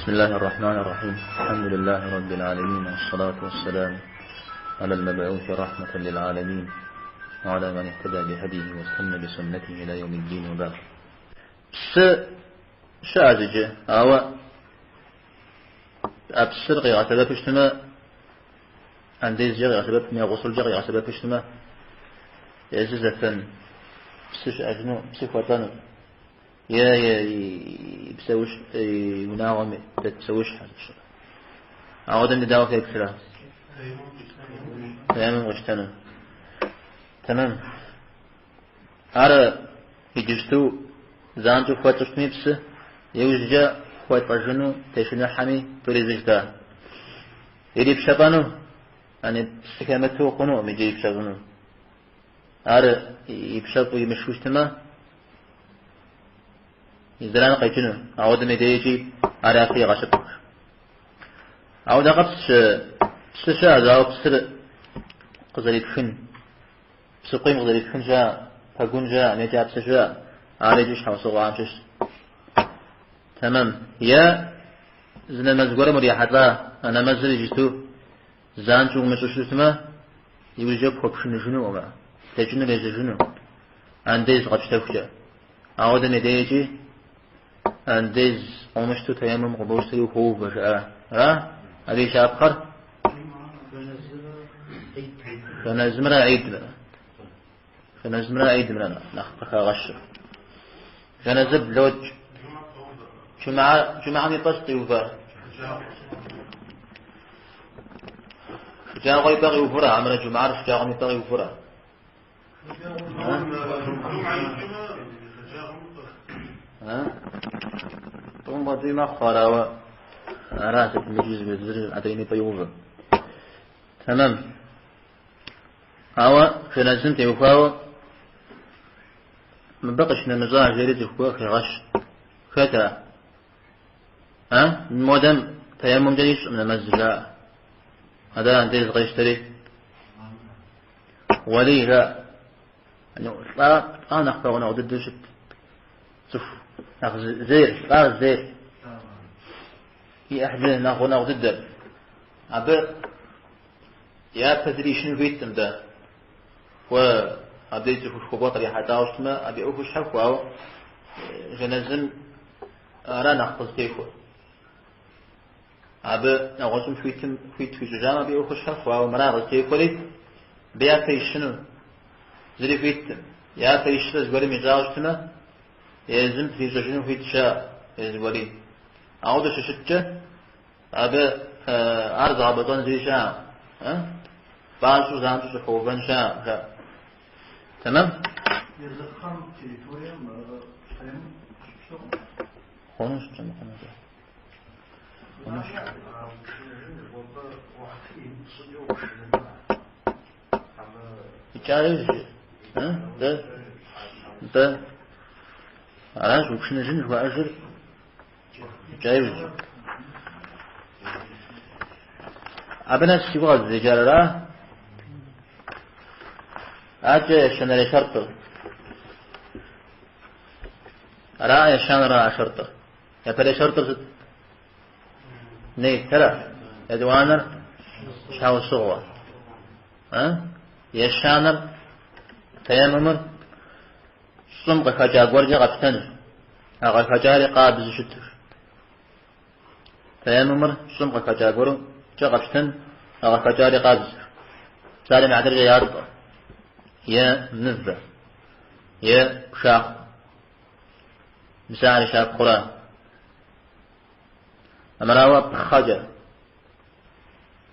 بسم الله الرحمن الرحيم الحمد لله رب العالمين والصلاة والسلام على المبعوث رحمة للعالمين وعلى من اهتدى بهديه واستنى بسنته إلى يوم الدين وبعد. Псы щыӏэщ иджы, ауэ а псыр къигъэсэбэпу щытмэ, андезкӏэ къигъэсэбэпмэ е гъусылкӏэ къигъэсэбэпу щытмэ, езы зэфэн псы щыӏэжыну, псы хуэлӏэну, е и псэущ, и унагъуэм дэт псэущхьэ щыӏэ. Ауэдэм дэ дауэ феплърэ? Тэмэмым къищтэну. Тэмэм. Ар иджыпсту занщӏэу хуэлӏэу щытми псы, иужькӏэ хуэлӏэжыну тешыныхьэми тӏури зыщ дэ. Ирипщэфӏэну, яни псы хэмыту хъунукъым иджы ипщэфӏыну. Ар ипщэфӏу имышхыу щытмэ, и зэран къекӏыну, ауэдэм и дежкӏи ар япэ игъэщыпхъэщ. Ауэдэкъэ псы щыӏэщ, ауэ псыр къызэрипхын. Псыкъуийм къызэрипхын щыӏэ, пэгун щыӏэ, е кӏапсэ щыӏэ, ар икӏи щхьэусыгъуэхэм щыщ. Тэмэм. Е зы нэмэз гуэрым урихьэлӏа, а нэмэзыр иджысту занщӏэу умыщӏу щытмэ, иужькӏэ пхуэпшыныжынукъым ар, плъэкӏынур ежьэжыну, андез къэпщтэхукӏэ. Ауэдэм и дежкӏи андез къомыщтэу тэеммум къыбощтэри ухоувэ, жыӏа. Ара? Абы и щапхъэр? Жэназымрэ гьидымрэ. Жэназымрэ гьидымрэ нэхъ къыхагъэщыр. Жэназыр блокӏ. Джумыӏэм и пӏэ сыт къиувэр? Шэджагъуэ и пӏэ къиувэрэ, хьэмэрэ джумыӏэр шэджагъуэм и пӏэ къиувэрэ? Тӏум хуэдэуи мэхъу ар, ауэ ара сытым икӏи зыр адрейм и пӏэ иувэ. Тэмэм. Ауэ жэназым теухуауэ мыбы къыщынэмыщӏа жери цӏыху гуэр хегъэщ. Хэт ар? А? Модэм тэеммумкӏэ ищӏым нэмэз жаӏэ. Адэ андез къещтэри. Уэлий жаӏэ. Лӏа, лӏам нэхъ пэгъунэгъу дыдэу щыт цӏыху. Нэхъ зейр, лӏар зейр. И ӏыхьлы нэхъ гъунэгъу дыдэр. Абы япэ зыри ищыну хуиткъым дэ. Уэ абдеж цӏыхушхуэ гуэр кърихьэлӏауэ щытмэ, абы и ӏуэхур щхьэхуэ, ауэ жэназым ара нэхъ къызытехуэр. Абы нэгъуэщӏым хуитым хуит хуищӏыжам абы и ӏуэхур щхьэхуэ, ауэ мыра къызытехуэри, абы япэ ищыну зыри хуиткъым. Япэ ищрэ зыгуэрым ищӏауэ щытмэ, езым трищӏэжыну хуит щыӏэ езы Уэлий. Ауэдэу щыщыткӏэ, абы ар зыгъэпӏэщӏэн зыри щыӏэкъым. Пӏащӏэу занщӏэу щӏыхэувэн щыӏэкъым, жаӏэ. Тэмэм? Езы кхъэм территорием тэеммум щыпщӏыкъым. Хъунущ, щӏэмыхъунур. Хъунущ. Икӏа иужь, дэ, дэ, аращ упшыныжын жыхуаӏэжыр икӏа иужь. Абы нэс си гугъэ дызеджар ара? Адэкӏэ ещанэрей шэртӏыр. Ара ещанэра шэртӏыр? Япэрей шэртӏыр сыт? Ниетра. Етӏуанэр щхьэусыгъуэ. Ещанэр тэеммумыр щӏым къыхэкӏа гуэркӏэ къэпщтэнщ. А къыхэкӏари къабзэу щыту. Тэеммумыр щӏым къыхэкӏа гуэркӏэ къэпщтэн, а къыхэкӏари къабзэу. Псалъэм и хьэтыркӏэ ятӏэ, е мывэ, е пшахъуэ. Мис ахэр щапхъэура? Армырауэ пхъэкӏэ,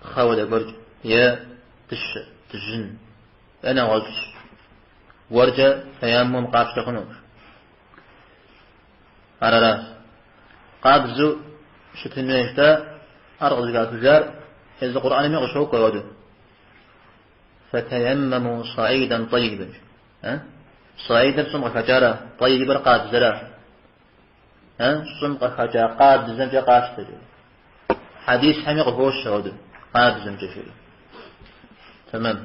пхъэ хуэдэ гуэркӏэ, е дыщэ, дыжьын, е нэгъуэщӏ гуэркӏэ тэеммум къапщтэ хъунущ. Ар аращ. Къабзэу щытын хуейщ-тӏэ, ар къызыхахыжар езы Къурӏэнми къыщокӏуэ ауэдэу. Фэтэеммэму саидан тӏэйибэн. Саидыр щӏым къыхэкӏара, тӏэйибыр къабзэра. Щӏым къыхэкӏа къабзэмкӏэ къафщтэ жери. Хьэдисхэми къыхощ ауэдэу, къабзэмкӏэ жери. Тэмэм.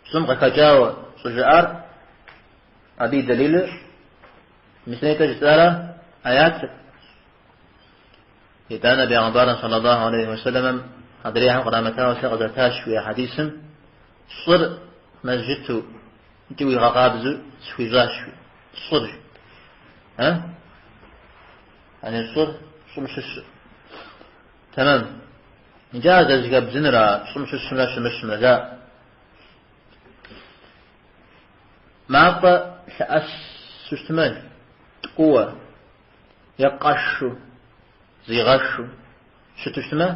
Щӏым къыхэкӏауэ щӏыжыӏар абы и дэлилыр, мис нетӏэ жысӏара аятыр. Итӏанэ Бегъымбарым саллаллаху алейхи уэсэлэмэм адрейхэм кърамытауэ сэ къызатащ жиӏэ хьэдисым, щӏыр мэжджыту икӏи уигъэкъабзэу схуищӏащ, жи. Щӏыр. А? Ани щӏыр щӏым щыщу. Тэмэм. Иджы ар зэзыхэбдзынур а щӏым щыщымрэ щымыщымрэ, жаӏэ. Мафӏэ лъэӏэсу щытмэ, ткӏууэ е къэшу, зигъэшу щыту щытмэ,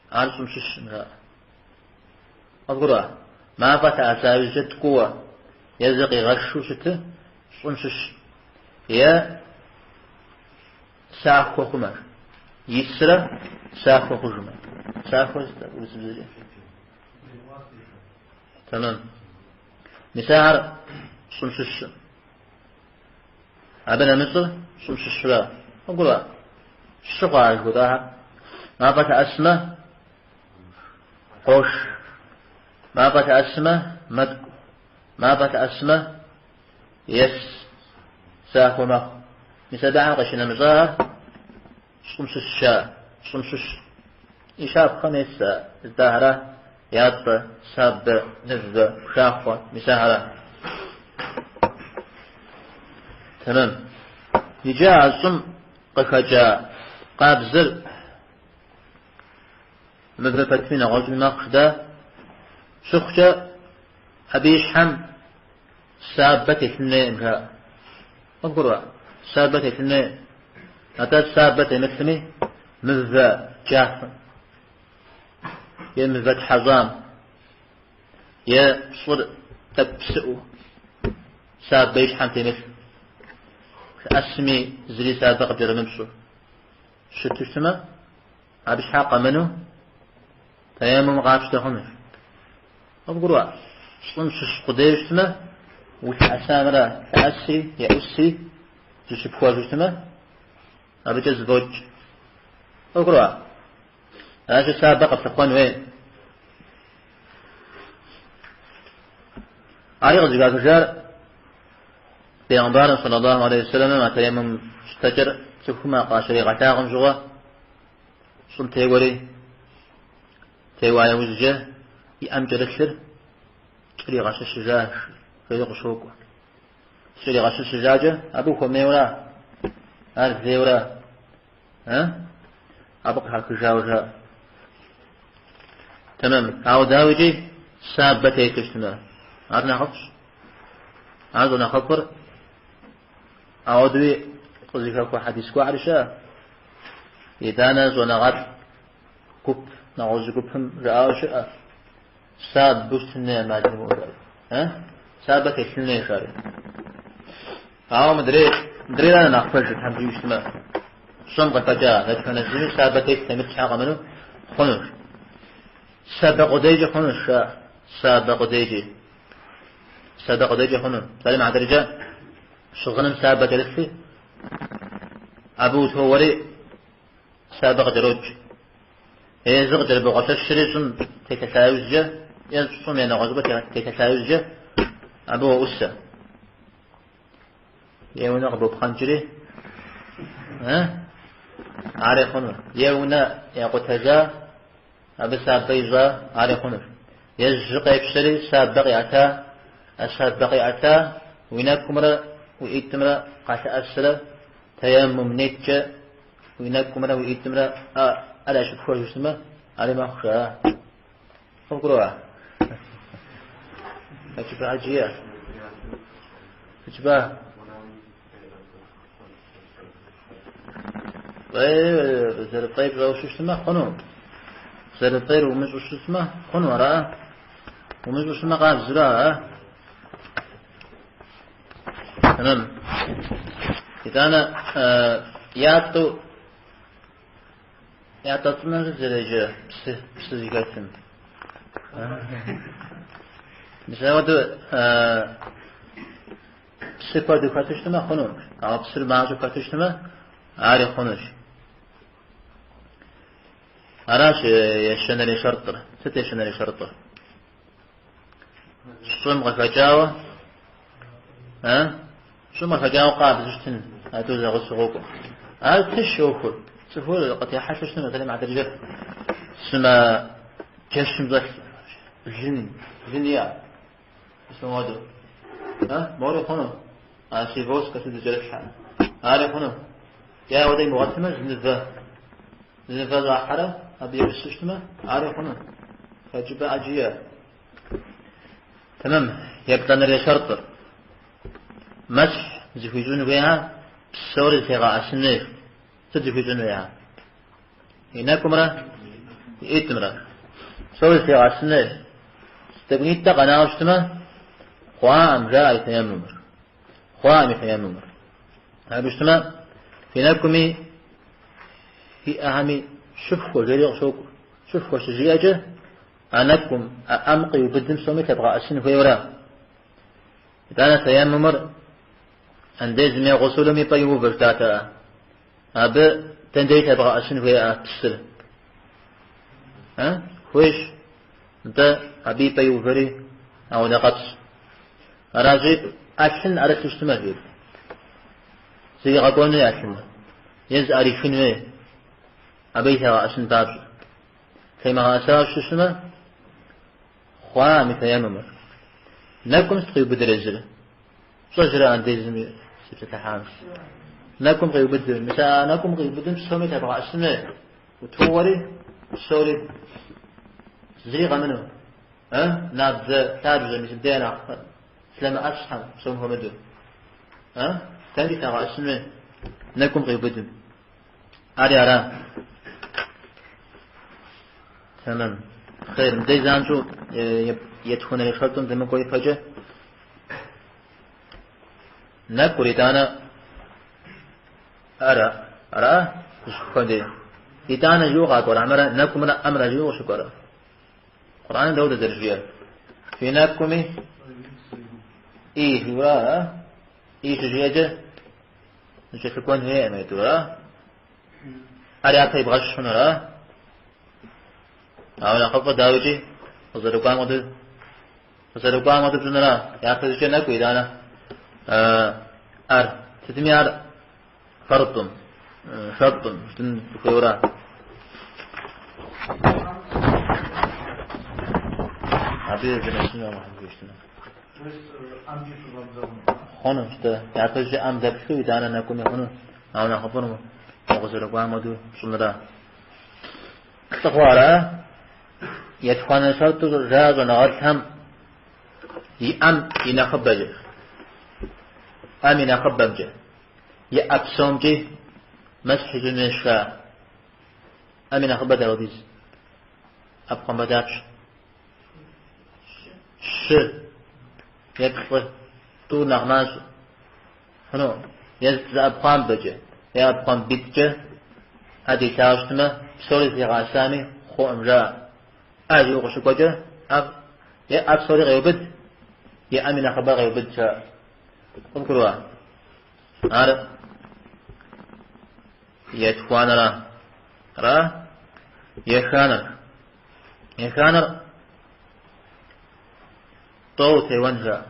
ар щӏым щыщым, жаӏэ. Къывгурыӏуа? Мафӏэ лъэӏэса иужькӏэ ткӏууэ е зыкъигъэшу щыты щӏым щыщ. Е сахуэ хъумэ, исрэ сахуэ хъужмэ. Сахуэ сыт урысыбзэкӏэ? Тэмэм. Мис ахэр щӏым щыщым. Абы нэмыщӏыр щӏым щыщра? Къывгурыӏуа? Щы хъуа жыхуэтӏахэр? Мафӏэ лъэӏэсмэ, къош. Мафӏэ лъэӏэсмэ, мэткӏу. Мафӏэ лъэӏэсмэ, ес. Сахуэ мэхъу. Мис абыхэм къыщынэмыщӏахэр щӏым щыщ жаӏэ, щӏым щыщ. И щапхъэм ес а жытӏахьэра, ятӏэ, сабэ, нывэ, пшахъуэ, мис ахьэра. Тэмэм. Иджы а щӏым къыхэкӏа къабзэр мывэ пэтми нэгъуэщӏми мэхъу жытӏа щыхъукӏэ абы и щхьэм сабэ телъын хуейкъым, жаӏэ. Къывгурыӏуа? Сабэ телъын хуейкъым. Атӏэ сабэ темылъми, мывэ джафэм е мывэ тхьэщӏам е щӏыр тӏэкӏу псыӏэу сабэ и щхьэм темылъ, лъэӏэсми зыри сабэ къыкӏэрымыпщӏу щыту щытмэ, абы щхьа къэмынэу тэеммум къапщтэ хъунущ. Къывгурыӏуа? Щӏым щыщ къудейуэ щытмэ, улъэӏэсамрэ лъэӏэсри, еӏусри зыщыпхуэжу щытмэ, абыкӏэ зэфӏокӏ. Къывгурыӏуа? Аращи, сабэ къэплъыхъуэн хуей. Ари къызыхахыжар Бегъымбарым саллаллаху алейхи вассаламым а тэеммум щтэкӏэр цӏыхум къащригъэлъагъум щыгъуэ щӏым теуэри, теуа иужькӏэ и ӏэм кӏэрылъыр кӏэригъэщыщыжащ, жери къыщокӏуэ. Кӏэригъэщыщыжакӏэ абы ухуэмейуэра? Ар лейуэра? Абы къыхахыжауэ жаӏэ. Тэмэм. Ауэ дауикӏи сабэ телъу щытмэ, ар нэхъыфӏщ. Ар щӏэнэхъыфӏыр ауэдэуи къызыхэхуэ хьэдис гуэрхэр щыӏэ. Итӏанэ щӏэныгъэлӏ гуп, нэгъуэщӏ гупым жаӏауэ щыӏэ. Сабэу щытын хуей ӏэмал имыӏэу жари. Сабэ телъын хуей жари. Ауэ мыдрей, мыдрейра нэхъ пэжыр, Тхьэм жиӏэу щытмэ, щӏым къыхэкӏа дэтхэнэ зыми сабэ телъ темылъ щхьэ къэмынэу хъунущ. Сабэ къудейкӏи хъунущ, жаӏэ. Сабэ къудейкӏи. Сабэ къудейкӏи хъуну. Псалъэм и хьэтыркӏэ, щыгъыным сабэ кӏэрылъи, абы утоуэри, сабэ къыкӏэрокӏ. Е зы къыкӏэрыбогъэлъэщри щӏым телъэлъа иужькӏэ, е щӏым е нэгъуэщӏыпӏэ телъэлъа иужькӏэ, абы уоӏусэ. Е унэ къыбопхъэнкӏри, ари хъуну. Е унэ якъутэжа, абы сабэ ищӏа, ари хъунущ. Е жьы къепщэри сабэ къиӏэта, а сабэ къиӏэта уи нэкӏумрэ уи ӏитӏымрэ къалъэӏэсрэ тэеммум неткӏэ уи нэкӏумрэ уи ӏитӏымрэ ӏэр ящыпхуэжу щытмэ, ари мэхъу жаӏэ. Къывгурыӏуа? Хэкӏыпӏэ ӏэджи иӏэ. Хэкӏыпӏэ? Фӏей, зэрыфӏей пщӏэуэ щытмэ, хъуну. Зэрыфӏейр умыщӏу щытмэ, хъуну, ара? Умыщӏу щытмэ, къабзэра, а? Тэмэм. Итӏанэ ятӏэу ятӏэ цӏынэр зэреджэ псы, псы зыхэтым. Мис апхуэдэу псы куэду хэту щытмэ хъуну, ауэ псыр мащӏэу хэту щытмэ, ари хъунущ. Аращ ещанэрей шэртӏыр. Сыт ещанэрей шэртӏыр? Щӏым къыхэкӏауэ, а? Щӏым къыхэкӏауэ къабзэу щытын, а тӏур зэгъусэу къокӏуэ. Ар тынш ӏуэхур. Цӏыхур къытехьэлъэу щытмэ, мэтэлэм адэкӏэ сымаджэщым щӏэлъ блын, блын иӏэ. Мис мыуэду. А, мори хъуну? А сивоскэ сыт зыкӏэрылъхьэ. Ари хъуну? Е ауэдэ имыгъуэтмэ, зы нывэ. Зы нывэ щӏахьэрэ, абы еӏусу щытмэ, ари хъуну? Хэкӏыпӏэ ӏэджи иӏэ. Тэмэм, еплӏанэрей шэртӏыр. Мэсхь зыхуищӏын хуейхэр псори зылъигъэӏэсын хуейщ. Сыт зыхуищӏын хуейхэр? И нэкӏумрэ и ӏитӏымрэ. Псори зылъигъэӏэсын хуейщ. Тӏэкӏунитӏэ къэнауэ щытмэ, хъуаӏым жаӏэ и тэеммумыр. Хъуаӏым и тэеммумыр. Абы щытмэ, фи нэкӏуми фи ӏэхэми щыфхуэ жери къыщокӏуэ. Щыфхуэ щыжиӏэкӏэ, а нэкӏум, а ӏэм къиубыдым псоми лъэбгъэӏэсын хуейуэра. Итӏанэ тэеммумыр андезым е гъусулым и пӏэ иувэ жытӏатэӏэ. Абы дэндей лъэбгъэӏэсын хуейӏэ псыр? А? Хуейщ. Нтӏэ, абы и пӏэ иувэри ауэдэ къабзэщ. Аращи, ӏэлъын ӏэрылъу щытмэ, жери. Зригъэкӏуэн хуей ӏэлъыныр. Е зыӏэрихын хуей. Абы и лъэгъэӏэсын папщӏэ. Лъимыгъэӏэсауэ щытмэ, хъуаӏым и тэеммумыр. Нэкӏум сыт къиубыдыр езыр? Пщӏэжрэ андезым сыпсэлъыхьам? Нэкӏум къиубыдыр. Мис а нэкӏум къиубыдым псоми лъэбгъэӏэсын хуей. Утоуэри, псори зыри къэмынэу. Э? Набдзэ лъабжьэ, мис мыбдеж нэхъ лъэмыӏэсхэм, псом хуэмыдэу. Э? Дэнэкӏи лъэгъэӏэсын хуей нэкӏум къиубыдым. Ари ара. Тэмэм. Хъер, мыбдеж занщӏэу етхуанэрей шэртӏым дымыкӏуэ ипэкӏэ. Нэкӏур итӏанэ ара, ара зыщыхуэдей. Итӏанэ жиӏэу къакӏуэрэ, хьэмэрэ нэкӏумрэ ӏэмрэ жиӏэу къыщыкӏуэрэ. Къурӏэным дауэ зэрыжиӏэр? Фи нэкӏуми ӏи жиӏэура, а? ӏи щыжиӏэкӏэ зэкӏэлъыкӏуэн хуейкъым етӏура? Ар япэ ибгъэщ хъунура? Ауэ нэхъыфӏыр дауикӏи къызэрыкӏуам хуэдэу къызэрыкӏуам хуэдэу пщӏынура? Япэ щӏыкӏэ нэкӏу итӏанэ ӏэр. Сытми ар фэрдкъым, шэртӏкъым, жытӏэн дыхуейуэра? Абы зэнэсыну Алыхьым хуищтыну. Хъуну, щтэ. Япэ щӏыкӏэ ӏэм дэплъу, итӏанэ нэкӏуми хъуну. Ауэ нэхъыфӏыр укъызэрыкӏуам хуэдэу пщӏынура? Плӏы хъуа ара? Етхуанэ шэртӏу жаӏэ щӏэныгъэлӏхэм и ӏэм и нэхъыбэкӏэ. ӏэм и нэхъыбэмкӏэ. И ӏэ псомкӏи мэсхь ищӏын хуейщ жаӏэ. ӏэм и нэхъыбэ дауэдиз? ӏэпхъуамбэ дапщэ? Щы е плӏы, тӏу нэхъ мащӏэ. Хъуну, е зы ӏэпхъуамбэкӏэ, е ӏэпхъуамбитӏкӏэ ӏэ дилъауэ щытмэ, псори зылъигъэӏэсами хъуӏым жаӏэ. ӏэ жиӏэу къыщыкӏуэкӏэ, ӏэ, е ӏэ псори къеубыд, е ӏэм и нэхъыбэр къеубыд жаӏэ. Къывгурыӏуа? Ар етхуанэра? Ара? Еханэр. Еханэр тӏэу теуэн жаӏэ.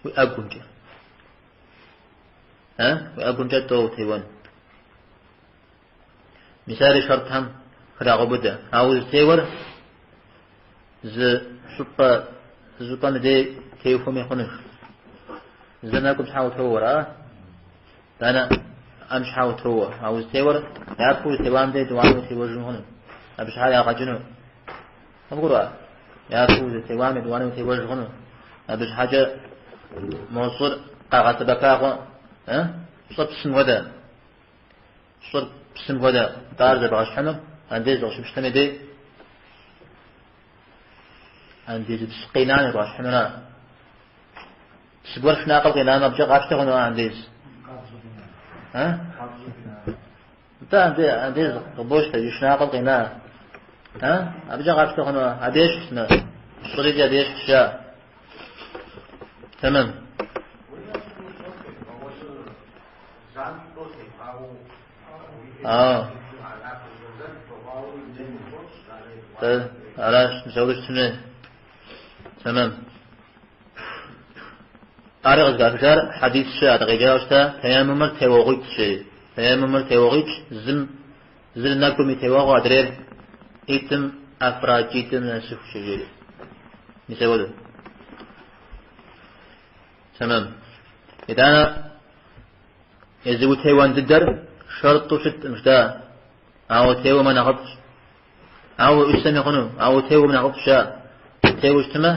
Уи ӏэгумкӏэ. Э? Уи ӏэгумкӏэ тӏэу теуэн. Мис ари шэртхэм храгъэубыдэ. Ауэ узытеуэр зы щӏыпӏэ, зы щӏыпӏэм дей техуэми хъунущ. Зы нэкӏум щхьэ утоуэр, а? Итӏанэ ӏэм щхьэ утоуэ. А узытеуэр япэу узытеуам дей етӏуанэу утеуэжым хъуну. Абы щхьэ ягъэкӏыну. Къывгурыӏуа? Япэу узытеуам етӏуанэу утеуэж хъуну. Абы щхьэкӏэ мо щӏыр къагъэсэбэпа хъу, э? Щӏыр псым хуэдэ. Щӏыр псым хуэдэ. Нтӏэ ар зэбгъэщхьынур андез къыщыпщтэм и дей андезыпс къинам ебгъэщхьынура? Псы гуэр шынакъым къинам абыкӏэ къапщтэ хъуну андез? А? Нтӏэ андез къыбощтэ, и шынакъым къина. А? Абыкӏэ къапщтэ хъуну? Абы ещхьщ мы. Щӏырикӏи абы ещхьщ, жаӏэ. Тэмэм. А. Тэ, аращ, мис ауэдэу щытын хуей. Тэмэм. Ари къызыхахыжар хьэдис щыӏэ, дыкъеджауэ щыта, тэеммумыр теуэгъуитӏщ жери. Тэеммумыр теуэгъуитӏщ, зым зыр нэкӏум и теуэгъуэ, адрейр ӏитӏым ӏэфракӏитӏым нэсыхукӏэ жери. Мис апхуэдэу. Тэмэм. Итӏанэ езы утеуэн дыдэр шэртӏу щыткъым жытӏа, ауэ утеуэмэ нэхъыфӏщ. Ауэ уеӏусэми хъуну, ауэ утеуэмэ нэхъыфӏщ жаӏэ. Утеуэу щытмэ,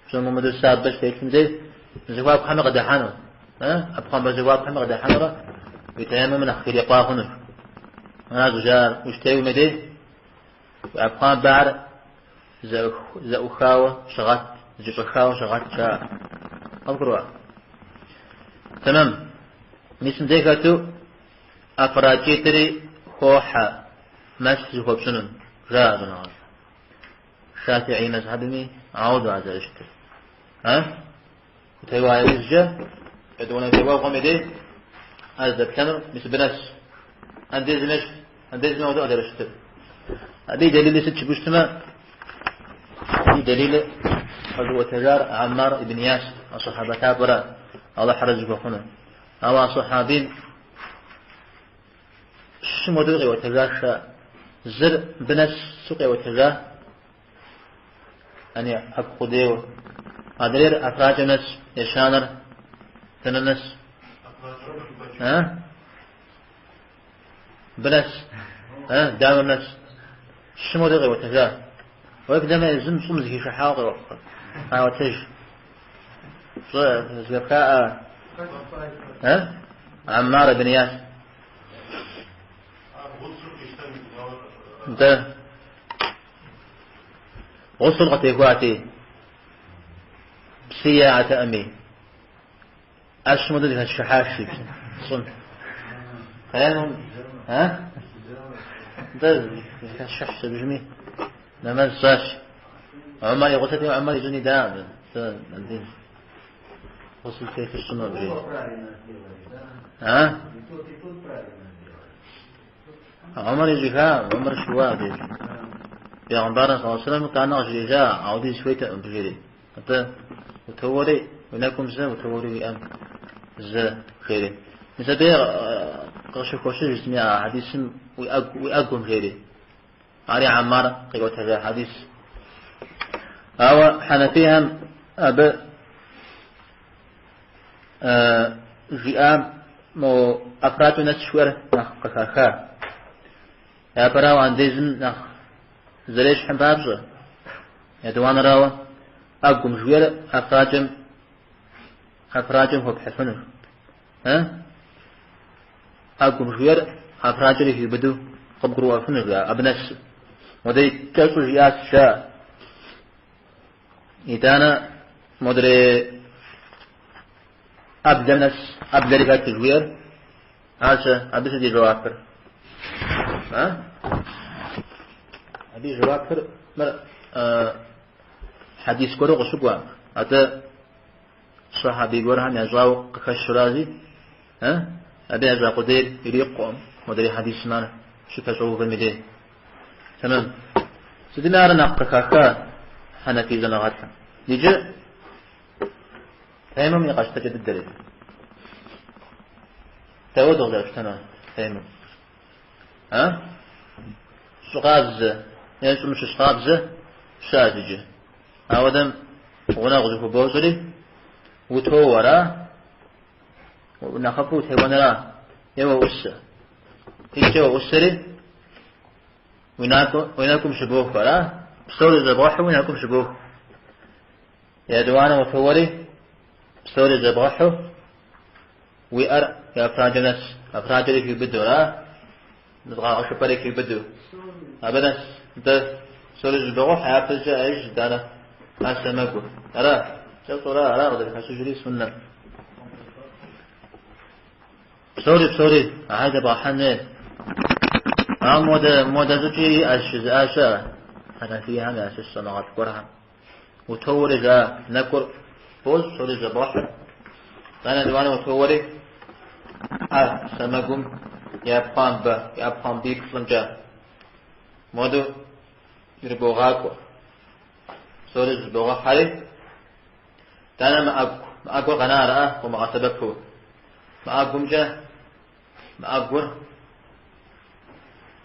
псом хуэмыдэу сабэ щытелъым дей зэхуакухэми къыдыхьэну, ӏэпхъуамбэ зэхуакухэми къыдыхьэнурэ уи тэеммумыр нэхъ ирикъуа хъунущ. Аращ жаӏэр, ущытеуэм и дей уи ӏэпхъуамбэхэр зэӏухауэ щыгъэт, зэкӏэщӏэхауэ щыгъэт жаӏэ. Къывгурыӏуа? Тэмэм. Мис мыбдей хэту ӏэфракӏитӏри хохьэ мэсхь зыхуэпщӏынум, жаӏэ щӏэныгъэлӏ. Шафиӏий мэзхьэбми ауэдэу ар зэрыщытыр. А? Утеуа иужькӏэ, етӏуанэ теуэгъуэм и дей ар здэплъэнур мис абы нэс. Андезым ещхь, андезым ауэдэу ар зэрыщытыр. Абы и дэлили сыт жыпӏэу щытмэ, и дэлилыр къэзыӏуэтэжар Аммар ибн Ясир, а сахьабэ лъапӏэра, Алыхь арэзы зыхуэхъуну. Ауэ а сахьабим щым хуэдэу къиӏуэтэжащ жаӏэ. Зыр мыбы нэсу къиӏуэтэжа, яни ӏэгу къудейуэ. Адрейр ӏэфракӏэм нэс, ещанэр дэнэ нэс? А? Мыбы нэс, а? Дамэм нэс. Щым хуэдэу къиӏуэтэжа. Уеблэмэ езым щӏым зыхишыхьауэ къаӏуэтэж. Щӏы зэхэфхаӏэ. А? Аммар ибн Ясир. Нтӏэ. Гъусл къытехуати, псы яӏэтэӏыми, ӏэщым хуэдэу зыхэсшыхьащ щӏым. Тэеммум, а? Нтӏэ, зыхэсшыхьщ абыжми, нэмэз сщӏащ. Умар и гъусэти, Умар ищӏын идаӏым. Сэ абдеж гъусл телъу сщӏыну абыжи. А? Умар ищӏыха, Умар щыуа абдеж. Бегъымбарым саллаллаху алейхи вассалам къанэ къыжриӏэжа, ауэдиз хуейтэкъым абы жери. Атӏэ, утоуэри, уи нэкӏум зэ, утоуэри уи ӏэм зэ, жери. Мис абы къыщыхощыж зыми а хьэдисым уи ӏэгу, уи ӏэгум, жери. Ари Аммар къиӏуэтэжа хьэдис. Ауэ хьэнэфихэм абы жиӏам мо ӏэфракӏэм нэс жыхуиӏэр нэхъ къыхаха. Япэрауэ андезым нэхъ зэрещхьым папщӏэ, етӏуанэрауэ ӏэгум жыхуиӏэр ӏэфракӏэм ӏэфракӏэм хуэпхьыфынущ. ӏэгум жыхуиӏэр ӏэфракӏэри хиубыдэу къыбгурыӏуэфынущ, абы нэс. Модрей кӏэщӏу жиӏащ, жаӏэ. Итӏанэ модрей ӏэблэм нэс, ӏэблэри хэт жыхуиӏэр, ар-щэ, абы сыт и жэуапыр? А? Абы и жэуапыр мыр хьэдис гуэру къыщыкӏуа, атӏэ сахьаби гуэрхэм ящӏауэ къыхэщурази, абы ящӏа къудейр ирикъукъым, модрей хьэдисым ар щыпэщӏэувэм и дей. Тэмэм. Сытми ар нэхъ къыхаха хьэнэфий щӏэныгъэлӏхэм. Иджы тэеммум и къэщтэкӏэ дыдэри. Дауэдэу къызэрыпщтэнур тэеммум? А? Щӏы къабзэ е щӏым щыщ къабзэ щыӏэщ иджы. Ауэдэм гъунэгъу зыхубощӏри, утоуэ, ара? Нэхъыфӏу утеуэныра? Е уоӏусэ. Икӏэ уоӏусэри, уи нэкӏум щыбоху, ара? Псори зэбгъэхьу уи нэкӏум щыбоху. Етӏуанэ утоуэри, псори зэбгъэхьу уи ӏэр ӏэфракӏэм нэс, ӏэфракӏэри хиубыдэу, ара? Зыкъэгъэшыпӏэри хиубыдэу. Абы нэс, нтӏэ, псори зыбогъэхь, япэщӏыкӏэ ӏэ ижь, итӏанэ ӏэ сэмэгур. Ара? Кӏэщӏура, ара къызэрыхэщыжри суннэм. Псори, псори, ахэр зэбгъэхьэн хуей. Ауэ модэ, модэ щӏыкӏи иӏэщ жызыӏа щыӏэ, хьэнэфийхэм ящыщ щӏэныгъэлӏ гуэрхэм. Утоуэри жаӏэ, нэкӏур бощӏ, псори зэбгъэхьыр. Итӏанэ етӏуанэ утоуэри, ӏэ сэмэгум и ӏэпхъуамбэ, и ӏэпхъуамбиплӏымкӏэ модэу ирыбогъакӏуэ. Псори зыбогъэхьэри, итӏанэ мы ӏэгу, мы ӏэгур къэна араӏэ, къыумыгъэсэбэпу. Мы ӏэгумкӏэ. Мы ӏэгур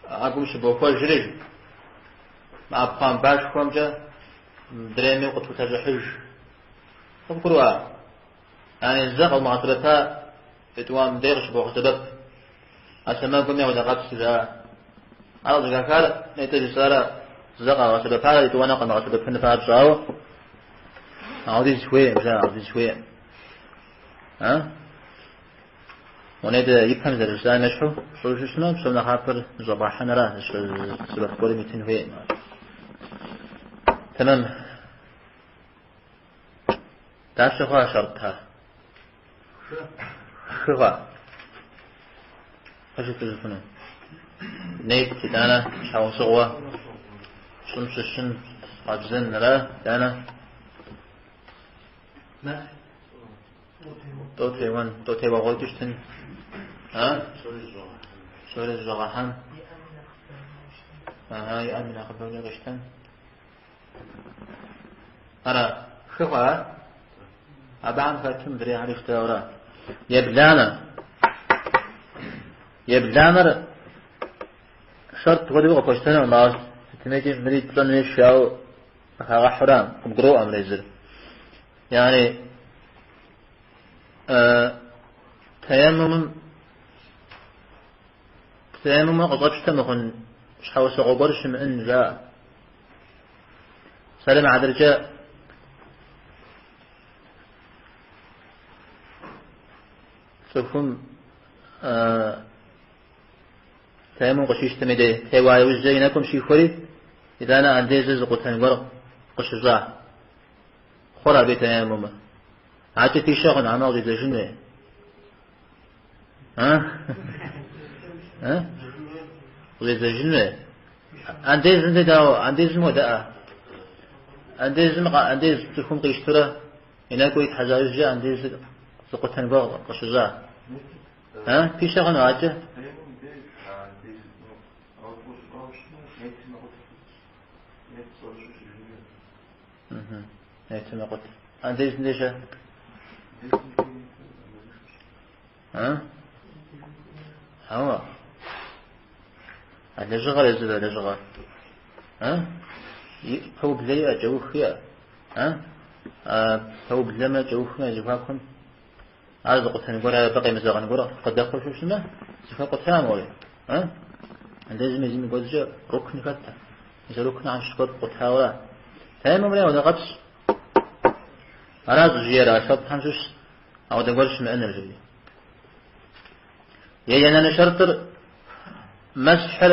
ӏэгум щыбохуэжри, мы ӏэпхъуамбэшхуэмкӏэ мыдрейми укъытолъэщӏыхьыж. Къыбгурыӏуа? Яни зэ къэумыгъэсэбэпа етӏуанэ мыдей къыщыбогъэсэбэп. А сэмэгуми апхуэдэ къабзэу жаӏэ. Ар къызыхахар нетӏэ жысӏарэ зэ къагъэсэбэпар етӏуанэ къамыгъэсэбэпын папщӏэ, ауэ апхуэдиз хуейкъым, жаӏэ, апхуэдиз хуейкъым. А? Нетӏэ ипэм зэрыжысӏам ещхьу пщӏыу щытмэ, псом нэхъапэр зыщӏэбгъэхьэнра, сэбэп гуэрым итын хуейкъым ар. Тэмэм. Дапщэ хъуа шэртхэр? Хы хъуа. Къыжыпӏэжыфыну. Нет, итӏанэ щхьэусыгъуэ щӏым щыщын къабзэнра, итӏанэ тӏэу теуэн, тӏэу теуэгъуитӏу щытын. А? Псори зыщӏэгъэхьэн. Ага, и ӏэм и нэхъыбэмкӏэ къищтэн. Ара, хы хъуа? Абыхэм хэтым мыдрейхэр ищтэура? Ебланэ. Ебланэр шэрт хуэдэу къыпхуэщтэнукъым, ауэ сытмикӏи мыри пщӏэн хуейщ жаӏэу къыхагъэхьура, къыбгуроӏуэ мыр езыр. Яни тэеммумым тэеммумыр къыщӏэпщтэ мыхъун щхьэусыгъуэ гуэр щымыӏэн жаӏэ. Псалъэм и хьэтыркӏэ цӏыхум тэеммум къыщищтэм и дей теуа иужькӏэ и нэкӏум щихуэри, итӏанэ андезыр зыкъутэн гуэр къыщыщӏа. Хъурэ абы тэеммумыр. Акӏэ пищэ хъун, хьэмэ къыщӏидзэжын хуей. А? А? Къыщӏидзэжын хуей. Андезым дей дауэ? Андезым хуэдэӏэ? Андезым андез цӏыхум къищтурэ и нэкӏур итхьэщӏа иужькӏэ андезыр зыкъутэн гуэр къыщыщӏа. А? Пищэ хъуну акӏэ? Нетым мэкъут. Андезым дей щэ? А? Хьэуэ. А лэжьыгъэр езыр а лэжьыгъэр. А? Пэублэ иӏэ, кӏэух иӏэ. А? А пэублэмэ кӏэухмэ я зэхуакум ар зыкъутэн гуэр, абы къемызэгъын гуэр къыдэхъуэу щытмэ, зэхэкъута мори. А? Андезым езым и кӏуэцӏкӏэ рукн хэт. Мис а рукнхэм щыщ гуэр пкъутауэра. Тэеммумри апхуэдэ къабзэщ. Ара щӏыжиӏэр а шэртхэм щыщ ауэдэ гуэр щымыӏэныр жери. Еянэ шэртыр мэсхьыр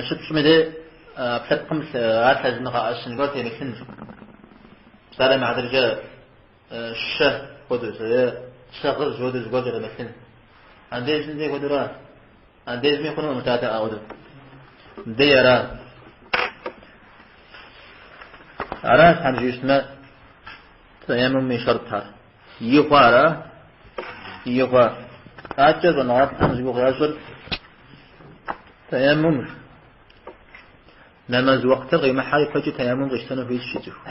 щыпщӏым и дей ӏэпкълъэпкъым ар лъэзымыгъэӏэсын гуэр темылъын. Псалъэм и хьэтыркӏэ щэ хуэдэу, е сэгъыз хуэдэу зыгуэр кӏэрымылъын. Андезым дей хуэдэура? Андезми хъуну мытатэ ауэдэу. Дей ара? Аращ Тхьэм жиӏэу щытмэ, тэеммум и шэртхэр. И хъуа ара? И хъуа. Адэкӏэ щӏэныгъэлӏхэм зи гугъу ящӏыр тэеммум. Нэмэз уэхътыр къимыхьэ ипэкӏи тэеммум къищтэну хуитщ цӏыху.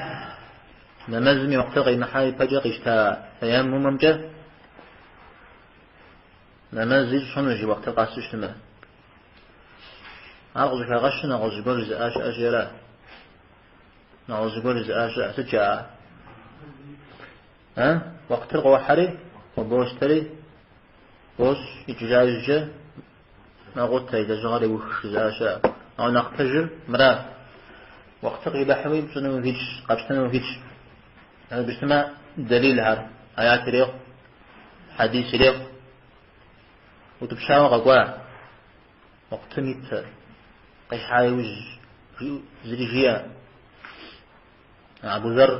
Нэмэзым и уэхътыр къимыхьэ ипэкӏэ къищта тэеммумымкӏэ нэмэз ищӏ хъунущ и уэхътыр къэсу щытмэ. Ар къыщӏыхагъэщыр нэгъуэщӏ зыгуэр жызыӏа щыӏэщи ара? Нэгъуэщӏ зыгуэр жызыӏа щыӏэ, сыт жаӏа? А? Уэхътыр къохьэри, къыбощтэри, бощӏ, икӏыжа иужькӏэ мэкъутэ, и лэжьыгъэр еух жызыӏа щыӏэ. Ауэ нэхъ пэжыр мыра. Уэхътыр къимыхьэуи пщӏыну ухуитщ, къэпщтэну ухуитщ. Абы щытмэ, дэлилхэр, аят ирехъу, хьэдис ирехъу. Утӏыпщауэ къэкӏуа уэхътым ипэ къихьа иужь жиӏэу зыри жиӏэ. Абу Зэр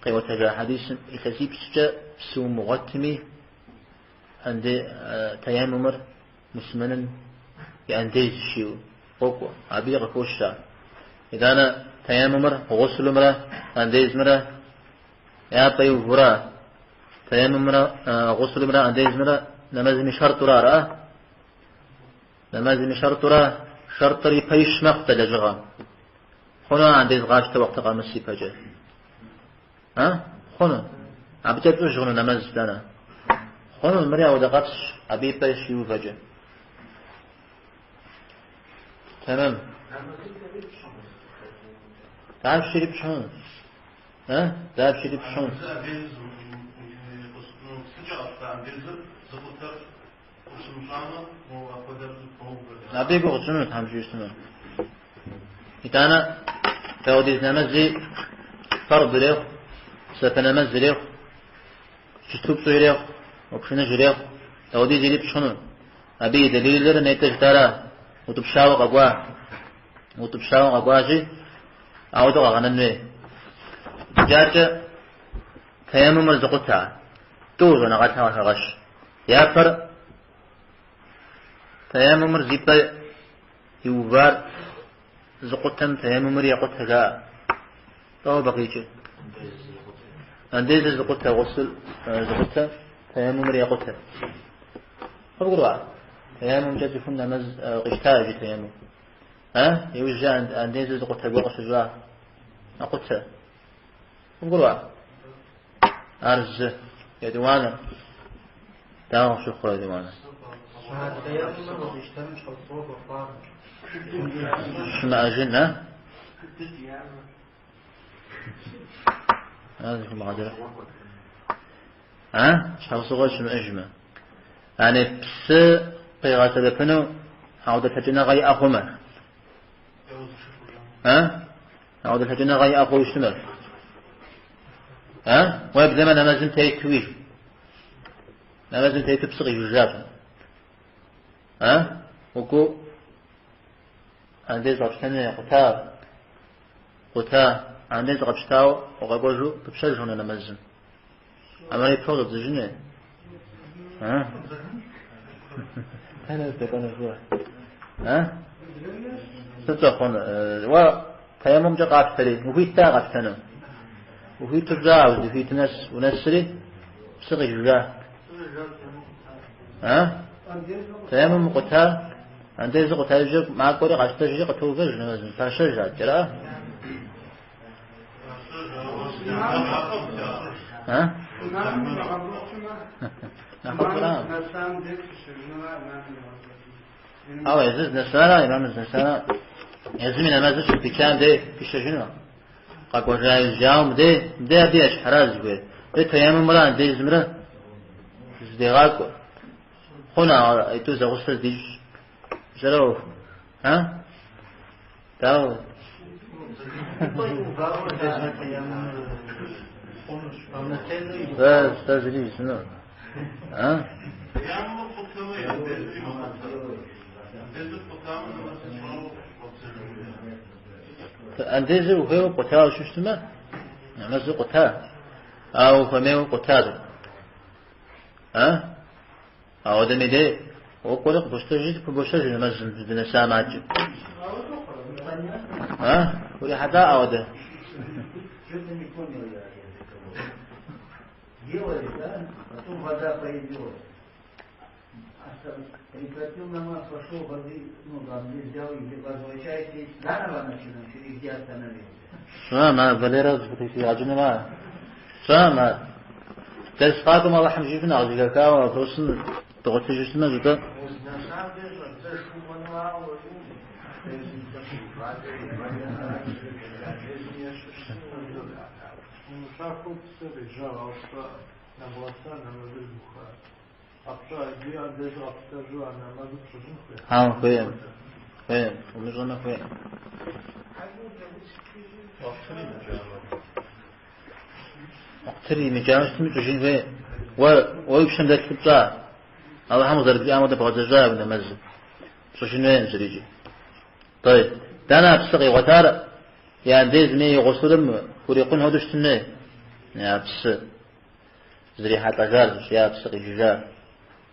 къиӏуэтэжа хьэдисым илъэсипщӏкӏэ псы умыгъуэтми, анде тэеммумыр муслъымэным и андезщ жиӏэу къокӏуэ. Абыи къыхощ ар. Итӏанэ тэеммумыр гъуслымрэ андезымрэ я пӏэ иувура, тэеммумрэ гъуслымрэ андезымрэ нэмэзым и шэртӏура, ара? Нэмэзым и шэртӏура, шэртӏыр ипэ ищ мэхъу дэ лэжьыгъэм. Хъуну андез къапщтэ уэхътыр къэмыс ипэкӏэ? А? Хъуну. Абыкӏэ пщӏыж хъуну нэмэз дэнэ? Хъуну, мыри ауэдэ къабзэщ, абы ипэ щиувэкӏэ. Тэмэм. Дапщэри пщӏ хъуну? А? Дапщэри пщӏ хъуну? Абы и гугъу тщӏыну Тхьэм жиӏэу щытмэ. Итӏанэ, дауэдиз нэмэзи фэрд ирехъу, псапэ нэмэз ирехъу, иджыпсту пщӏы ирехъу, упшыныж ирехъу, дауэдиз ири пщӏ хъуну. Абы и дэлилыр нетӏэ жытӏара, утӏыпщауэ къэкӏуа, утӏыпщауэ къэкӏуащи, ауэдэу къэгъэнэн хуей. Иджакӏэ тэеммумыр зыкъута, тӏу щӏэныгъэлӏхэм къыхагъэщ. Япэр тэеммумыр зи пӏэ иувар зыкъутэм тэеммумыр екъутэ жаӏэ. Дауэ абы къикӏыр? Андезыр зыкъутэ, гъусл зыкъутэ, тэеммумыр екъутэ. Къывгурыӏуа? Тэеммумкӏэ цӏыхум нэмэз къищта иджы тэеммум. А? Иужькӏэ андезыр зыкъутэ гуэр къыщыщӏа. Екъутэ. Къывгурыӏуа? Ар зы. Етӏуанэ. Дауэ къыщыхъурэ етӏуанэ? Щымыӏэжын, а? Ар зыхуимыгъэдэрэ. А? Щхьэусыгъуэ щымыӏэжмэ. Ани псы къигъэсэбэпыну ауэдэ лъэкӏыныгъэ иӏэ хъумэ. А? Ауэдэ лъэкӏыныгъэ иӏэ хъууэ щытмэ. А? Уеблэмэ нэмэзым тетуи. Нэмэзым тету псы къижыжащ. А? Уку андез къэпщтэну къута. Къута. Андез къэпщтауэ укъэкӏуэжу пыпщэж хъуну нэмэзым. Амэ ипэ щӏэдзыжыну. А? Тэнэ здэкӏуэну жыӏэ. А? Сыт щӏэхъуну? Уэ тэеммумкӏэ къапщтэри, ухуитта къэпщтэну? Ухуиту пщӏа, узыхуитым нэс унэсри, псы къижыжа. А? Тэеммум къута, андезыр къута иужькӏэ макӏуэри къащтэжри къытоувэж нэмэзым, пащэж адэкӏэ, а? Нэхъыфӏра? Ауэ езыр здынэсара, имамыр здынэсара, езым и нэмэзыр щыпичам дей пищэжыну. Къэкӏуэжа иужькӏэ, ауэ мыдей, мыдей абы ещхьра зыхуейр. Мыдей тэеммумрэ андезымрэ зыдегъакӏуэ. Хъуну а итӏу зэгъусэ здищӏ. Зэра ӏуэху. А? Дауэ? Сэ, сэ зыри жысӏэну. А? Андезыр ухуейуэ къутауэ щытмэ, нэмэзыр къута, ауэ ухуэмейуэ къутащ. А? Ауэдэм и дей уокӏуэри къыпощтэжри пыбощэж нэмэзым здынэсам адэкӏэ. А? Урихьэлӏа ауэдэ? Делали, да? Потом вода появилась. Прекратил намаз, пошел воды, ну, там, где взял, или возвращайся, и заново начинаешь, или где остановился. Сщӏам, ар Валерэ зыхутрихигъэкӏынура? Сщӏам ар. Дэрс къакӏуэм Алыхьым жиӏэу нэхъ зэхэхауэ вопросым дгъуэтыжу щытмэ, жытӏэ. Хьэуэ, хуейкъым. Хуейкъым. Умыщӏэмэ, хуейкъым. Уэхътыр имыкӏауэ щытми пщӏыжын хуей. Уэ, уэ уи пщэм дэлъыр пщӏа. Алыхьым къызэрыбжиӏам хуэдэ бгъэзэщӏа уи нэмэзыр. Пщӏыжын хуейкъым зырикӏи. Тӏэй, дэнэ а псы къигъуэтар и андезми и гъусылым хурикъун хуэдэу щытын хуей? Я псы зрихьэлӏэжар, я псы къижыжар.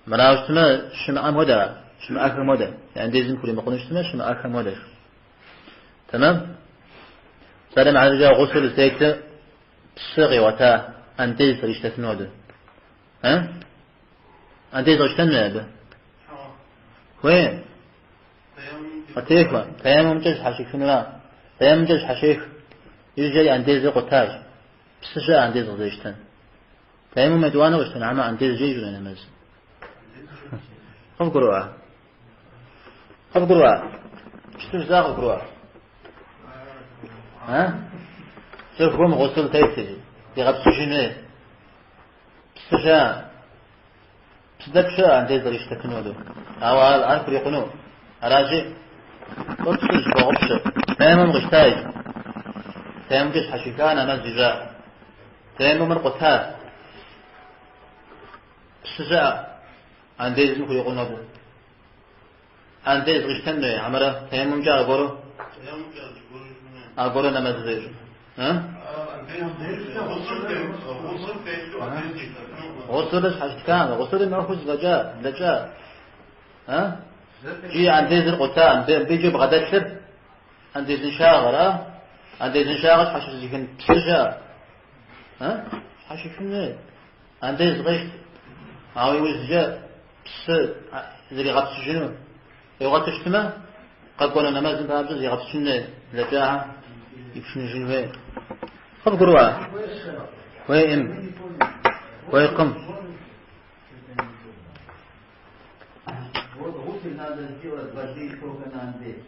Мырауэ щытмэ, щымыӏэм хуэдэ, щымыӏэхэм хуэдэ. И андезым хуримыкъуну щытмэ, щымыӏэхэм хуэдэщ. Тэмэм? Псалъэм хьэтыркӏэ гъусыл зытетыр псы къигъуэта андез кърищтэфын хуэдэ. А? Андез къищтэн хуей абы? Хуей. Къытехуэ. Тэеммумкӏэ щхьэщихынура? Тэеммумкӏэ щхьэщех. Иужькӏэ и андезыр къутащ. Псы щыӏэ андез къызэрищтэн. Тэеммум етӏуанэу къищтэн, амэ андезкӏэ ищӏыну нэмэз. Къывгурыӏуа? Къывгурыӏуа? Сыту жысӏа къывгурыӏуа? А? Цӏыхум гъусыл телъ, зигъэпскӏыжын хуей. Псы щыӏэ. Псы тӏэкӏу щыӏэ, андез кърищтэфыну хуэдэу. Ауэ ар хурикъуну. Аращи, фӏы псы зыщогъупщэ. Тэмум къищта иджы. Тэмумкӏэ щхьэщиха нэмэз ищӏа. Тэмумыр къута. Псы щыӏэ, андезым хурикъун хуэдэу. Андез къищтэн хуей, хьэмэрэ тэмумкӏэ аргуэру аргуэру нэмэз ищӏ. Гъусылыр щхьэщытхам, гъусылым махуэ зэфӏэкӏа, блэкӏа. Икӏи андезыр къута, мыбы иджы бгъэдэлъыр андезыншагъэра? Андезыншагъэр щхьэщызыхын псы щыӏэ. Щхьэщихын хуей. Андез къещтэ. Ауэ иужькӏэ псы зригъэпскӏыжыну игъуэту щытмэ, къэкӏуэну нэмэзым папщӏэ зигъэпскӏын хуей, блэкӏахэм ипшыныжын хуей. Къывгурыӏуа? Хуейкъым. Хуейкъым. Вот гусель надо сделать воды только на андез.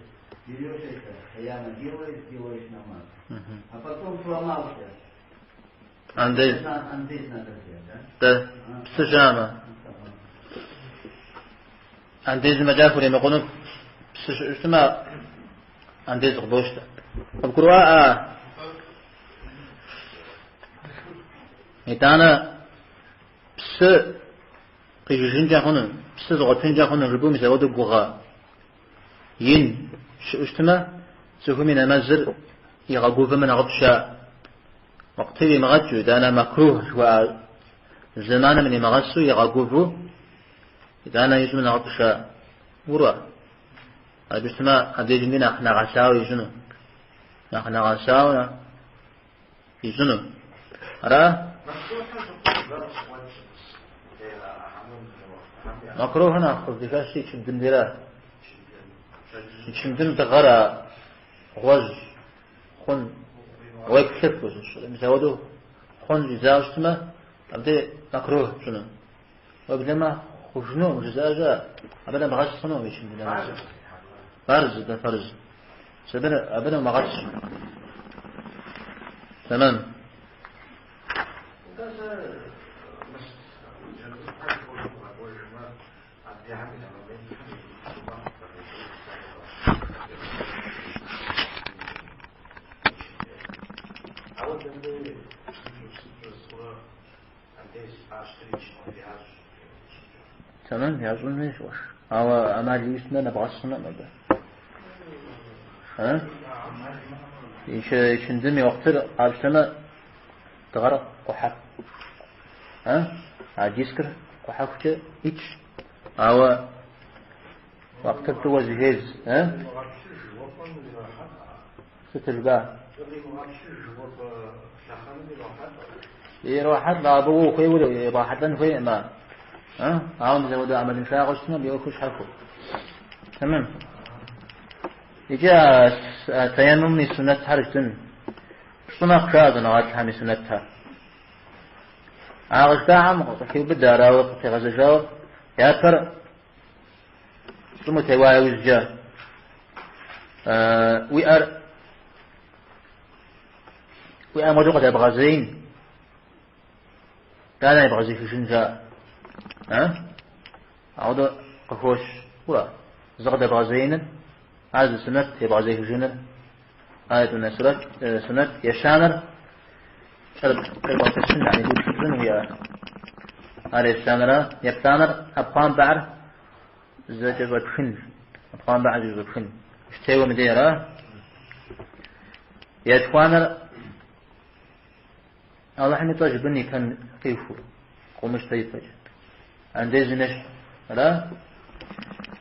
Берешь это, яма делаешь, делаешь намаз. А потом сломался. Андез. Андез надо взять, да? Да. Псы щыӏэмэ. Андезым фӏэкӏа хуримыкъуну псы щыӏэу щытмэ, андез къыбощтэ. Къыбгурыӏуа? Итӏанэ псы къижыжынкӏэ хъуну, псы згъуэтынкӏэ хъуну жыпӏэу мис апхуэдэу гугъэ ин щыӏэу щытмэ, цӏыхум и нэмэзыр игъэгувэмэ нэхъыфӏщ жаӏэ. Уэкътыр имыгъэкӏыу, итӏанэ макрух жыхуаӏэ зэманым нимыгъэсу игъэгувэу, итӏанэ ищӏмэ нэхъыфӏщ жаӏэ. Гурыӏуа? Абы щытмэ, абдежым де нэхъ нэгъэсауэ ищӏыну. Нэхъ нэгъэсауэ ищӏыну. Ара? Макрухыр нэхъ къыздыхэщыр ичындым дера. Ичындым дыгъэр а гъуэжь хъун уеплъыфу, мис апхуэдэу хъун щӏидзауэ щытмэ, абдей макрух пщӏыну. Уеблэмэ хъужыну жызыӏэ щыӏэ, абы нэмыгъэс хъуну ичынды нэмэзыр. Фарз, да фарз. Абы нэмыгъэс. Тэмэм. Тэмэм, ящӏын хуейщ, къуэш. Ауэ ӏэмал иӏэу щытмэ, нэбгъэс хъунукъым абы. Ичындым и уэхътыр къапщтэмэ, дыгъэр къухьэху. А дискыр къухьэхукӏэ итщ. Ауэ уэхътыр тӏууэ зэхез. Сыт жыпӏа? Ирохьэлӏэ, абы уэ ухуейуэ ебгъэхьэлӏэн хуейкъым ар. Ауэ мис апхуэдэ ӏэмалыншагъэ щытмэ, абы и ӏуэхур щхьэхуэу. Тэмэм. Иджы а тэеммум и суннэтхэр жытӏэн. Пщӏы мэхъу жаӏэ щӏэныгъэлӏхэм и суннэтхэр. А къыжытӏахэм къыхиубыдэ арауэ къытегъэзэжауэ, япэр щӏым утеуа иужькӏэ уи ӏэр уи ӏэм хуэдэу къыдэбгъэзеин, итӏанэ ебгъэзыхыжын жаӏэ. Ауэдэ къыхощ, ура, зыкъыдэбгъэзеиныр, ар зы суннэт ебгъэзыхыжыныр, ар етӏуанэ суннэт, ещанэр кӏэрыбгъэтӏысын, яни бутхыпщӏын уи ӏэр. Ар ещанэра, еплӏанэр ӏэпхъуамбэхэр зэкӏэщӏэпхын, ӏэпхъуамбэхэр зэкӏэщӏэпхын. Ущытеуэм и дей ара? Етхуанэр Алыхьым и цӏэ жыпӏэн ипэм къихуэу, къыумыщтэ ипэкӏэ. Андезым ещхь, ара?